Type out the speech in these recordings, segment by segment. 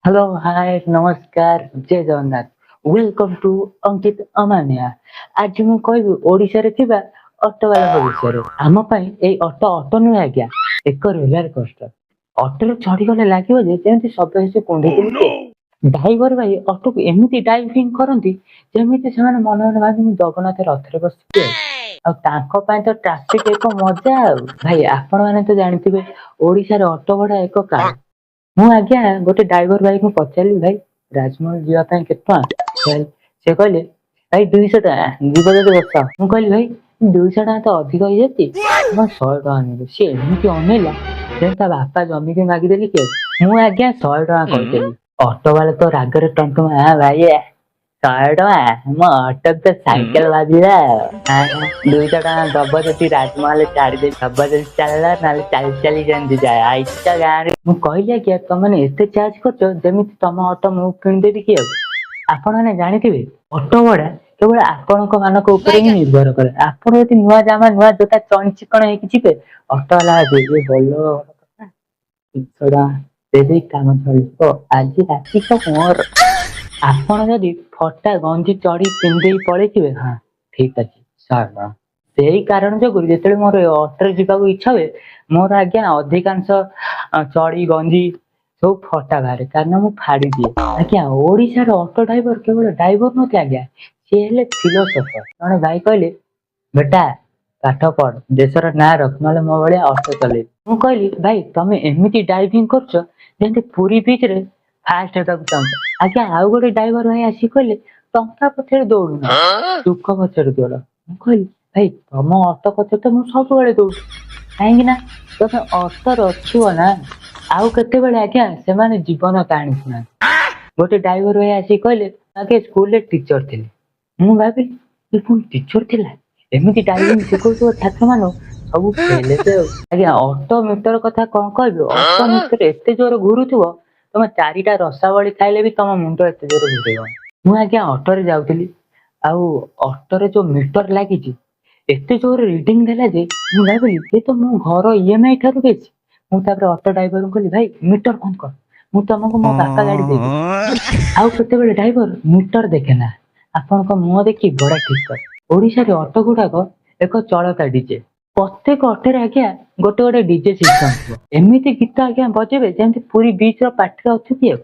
Hello, ହାଏ, ନମସ୍କାର, ଜୟ Jagannath. Welcome to Ankit Amania. ଆଜି ମୁଁ କହିବି ଓଡ଼ିଶାରେ ଥିବା ଅଟୋବାଲାଙ୍କ ବିଷୟରେ। ଆମ ପାଇଁ ଏଇ ଅଟୋ ଅଟୋ ନୁହେଁ ଆଜ୍ଞା, ଏକ ରୋଲାର କୋଷ୍ଟର। ଅଟୋରେ ଚଢିଗଲେ ଲାଗିବ ଯେ ଯେମିତି ସବ୍ୟାସାଚୀ କୁଣ୍ଢେଇଥିଲି। ଡ୍ରାଇଭର ଭାଇ ଅଟୋକୁ ଏମିତି ଡ୍ରାଇଭିଂ କରନ୍ତି, ଯେମିତି ସେମାନେ ମନେ ମନେ ଭାବି ମୁଁ ଜଗନ୍ନାଥ ରଥରେ ବସିଛି। ଆଉ ତାଙ୍କ ପାଇଁ ତ ଟ୍ରାଫିକ ଏକ ମଜା। ଆଉ ଭାଇ, ଆପଣ ମାନେ ତ ଜାଣିଥିବେ ଓଡ଼ିଶାରେ ଅଟୋ ଭଡା ଏକ କାଳ। ମୁଁ ଆଜ୍ଞା ଗୋଟେ ଡ୍ରାଇଭର ଭାଇକୁ ପଚାରିଲି, "ଭାଇ, ରାଜମହଲ ଯିବା ପାଇଁ କେତେ ଟଙ୍କା?" ସେ କହିଲେ, "ଭାଇ, 200 ଟଙ୍କା, ଯିବ ଯଦି ବସ।" ମୁଁ କହିଲି, "ଭାଇ, 200 ଟଙ୍କା ତ ଅଧିକ ହେଇଯାଉଛି, ମୁଁ 100 ଟଙ୍କା ନେବି।" ସେ ଏମିତି ଅନେଇଲା ଯେମିତି ତା ବାପା ଜମିକି ମାଗିଦେଲି କି। ମୁଁ ଆଜ୍ଞା 100 ଟଙ୍କା କହିଦେଲି। ଅଟୋ ବାଲା ତ ରାଗରେ ଟଣ୍ଟୁଆ, "ଭାଇ, 100 ଟଙ୍କା? ମୋ ଅଟୋ ତ ସାଇକେଲ ଭାବିଲା। 200 ଟଙ୍କା ଦବ ଯଦି ରାଜମହଲ ଛାଡିଦେବି, ଦବ ଯଦି ଚାଲିଲା, ନହେଲେ ଚାଲି ଚାଲି ଯେମିତି ଯାଏ ଆଇଚ ଗାଁରେ।" ମୁଁ କହିଲି, "ଆଜ୍ଞା, ତମେ ଏତେ ଚାର୍ଜ କରୁଛ, ଯେମିତି ତମ ଅଟୋ ମୁଁ କିଣିଦେବି କି?" ଆଉ ଆପଣ ମାନେ ଜାଣିଥିବେ, ଅଟୋ ଭଡା କେବଳ ଆପଣଙ୍କ ମାନଙ୍କ ଉପରେ ହିଁ ନିର୍ଭର କରେ। ଆପଣ ଯଦି ନୂଆ ଜାମା, ନୂଆ ଜୋତା, ଚଣି ଚିକଣ ହେଇକି ଯିବେ, ଅଟୋ ବାଲା ଭାବିବେ, ଭଲ କଥା, 300 ଟଙ୍କା ଦେଇଦେଇ କାମ ଚଳିଯିବ, ଆଜି ରାତି ତ ମୋର। ଆପଣ ଯଦି ଫଟା ଗଞ୍ଜି ଚଢି ପିନ୍ଧେଇ ପଳେଇଥିବେ, ହଁ, ଠିକ ଅଛି, 100 ଟଙ୍କା। ସେଇ କାରଣ ଯୋଗୁରୁ ଯେତେବେଳେ ମୋର ଅଟୋରେ ଯିବାକୁ ଇଚ୍ଛା ହୁଏ, ମୋର ଆଜ୍ଞା ଅଧିକାଂଶ ଚଡି ଗଞ୍ଜି ସବୁ ଫଟା ବାହାରେ, କାରଣ ମୁଁ ଫାଡି ଦିଏ ଆଜ୍ଞା। ଓଡିଶାର ଅଟୋ ଡ୍ରାଇଭର କେବଳ ଡ୍ରାଇଭର ନୁହନ୍ତି ଆଜ୍ଞା, ସିଏ ହେଲେ ଫିଲୋସଫର। ଜଣେ ଭାଇ କହିଲେ, "ବେଟା, ପାଠ ପଢ, ଦେଶର ନାଁ ରଖ, ନହେଲେ ମୋ ଭଳିଆ ଅଟୋ ଚଲେଇବୁ।" ମୁଁ କହିଲି, "ଭାଇ, ତମେ ଏମିତି ଡ୍ରାଇଭିଂ କରୁଛ ଯେମିତି ପୁରୀ ବିଚ୍ ରେ ଫାଷ୍ଟ ହେବାକୁ ଚାହୁଁଛ।" ଆଜ୍ଞା, ଆଉ ଗୋଟେ ଡ୍ରାଇଭର ଭାଇ ଆସି କହିଲେ, "ଟଙ୍କା ପଛରେ ଦୌଡୁନ, ସୁଖ ପଛରେ ଦୌଡ।" ମୁଁ କହିଲି, "ଭାଇ, ତମ ଅଟୋ ପଛରେ ତ ମୁଁ ସବୁବେଳେ ଦୌଡୁଛି, କାହିଁକି ନା ତମେ ଅଟୋ ରଖିବ ନା।" ଆଉ କେତେବେଳେ ଆଜ୍ଞା ସେମାନେ ଜୀବନ କାହାଣୀ ଶୁଣାନ୍ତି। ଗୋଟେ ଡ୍ରାଇଭର ଭାଇ ଆସିକି କହିଲେ, "ଆଜ୍ଞା, ସ୍କୁଲରେ ଟିଚର ଥିଲି।" ମୁଁ ଭାବିଲି, ଏ ପୁଣି ଟିଚର ଥିଲା, ଏମିତି ଡ୍ରାଇଭିଂ ଶିଖଉଥିବ ଛାତ୍ର ମାନଙ୍କୁ, ସବୁ ଫେଲ ହେବେ। ଆଉ ଆଜ୍ଞା, ଅଟୋ ମିଟର କଥା କଣ କହିବି? ଅଟୋ ମିଟର ଏତେ ଜୋର ଘୁରୁଥିବ, ତମେ ଚାରିଟା ରସାବଳି ଖାଇଲେ ବି ତମ ମୁଣ୍ଡ ଏତେ ଜୋର ଘୁରେଇବନି। ମୁଁ ଆଜ୍ଞା ଅଟୋରେ ଯାଉଥିଲି, ଆଉ ଅଟୋରେ ଯୋଉ ମିଟର ଲାଗିଛି, ଏତେ ଜୋର ରିଡିଂ ଦେଲା ଯେ ମୁଁ ଭାବିଲି, ଏ ତ ମୋ ଘର ଇଏମଆଇ ଠାରୁ ବେଶୀ। ମୁଁ ତାପରେ ଅଟୋ ଡ୍ରାଇଭରଙ୍କୁ କହିଲି, "ଭାଇ, ମିଟର ବନ୍ଦ କର, ମୁଁ ତମକୁ ମୋ ବାପା ଗାଡି ଦେଇଦେବି।" ଆଉ କେତେବେଳେ ଡ୍ରାଇଭର ମିଟର ଦେଖେ ନା, ଆପଣଙ୍କ ମୁହଁ ଦେଖି ଭଡା ଠିକ କରେ। ଓଡିଶାରେ ଅଟୋ ଗୁଡାକ ଏକ ଚଳତା ଡିଜେ। ପ୍ରତ୍ୟେକ ଅଟୋରେ ଆଜ୍ଞା ଗୋଟେ ଗୋଟେ ଡିଜେ ସିଷ୍ଟମ ଥିବ। ଏମିତି ଗୀତ ଆଜ୍ଞା ବଜେଇବେ, ଯେମିତି ପୁରୀ ବିଚ୍ ର ପାର୍ଟିରେ ଅଛନ୍ତି। ଆଉ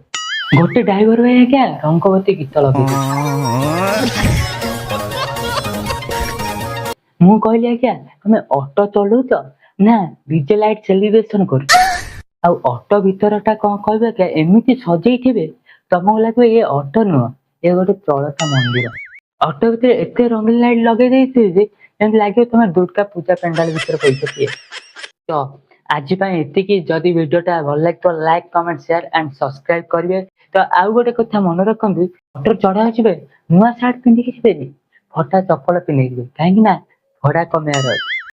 ଗୋଟେ ଡ୍ରାଇଭର ଭାଇ ଆଜ୍ଞା ରଙ୍ଗବତୀ ଗୀତ ଲଗେଇ। ମୁଁ କହିଲି, "ଆଜ୍ଞା, ତମେ ଅଟୋ ଚଲଉଛ ନା ଡିଜେ ଲାଇଟ ସେଲିବ୍ରେସନ କରୁଛ?" ଆଉ ଅଟୋ ଭିତର ଟା କଣ କହିବେ ଆଜ୍ଞା, ଏମିତି ସଜେଇଥିବେ, ତମକୁ ଲାଗିବ ଏ ଅଟୋ ନୁହଁ, ଏ ଗୋଟେ ଚଳତା ମନ୍ଦିର। ଅଟୋ ଭିତରେ ଏତେ ରଙ୍ଗୀନ ଲାଇଟ ଲଗେଇ ଦେଇଥିବେ ଯେ ଯେମିତି ଲାଗିବ ତମେ ଦୁର୍ଗା ପୂଜା ପେଣ୍ଡାଲ ଭିତରେ ପଇସ କିଏ। ତ ଆଜି ପାଇଁ ଏତିକି। ଯଦି ଭିଡିଓଟା ଭଲ ଲାଗିଥିବ, like, comment, share and subscribe କରିବେ। ତ ଆଉ ଗୋଟେ କଥା ମନେ ରଖନ୍ତୁ, ଅଟୋରେ ଚଢିବାକୁ ଯିବେ, ନୂଆ ସାର୍ଟ ପିନ୍ଧିକି ଯିବେନି, ଫଟା ଚପଲ ପିନ୍ଧିକି ଯିବେ, କାହିଁକି ନା ଭଡା କମେଇବାର ଅଛି।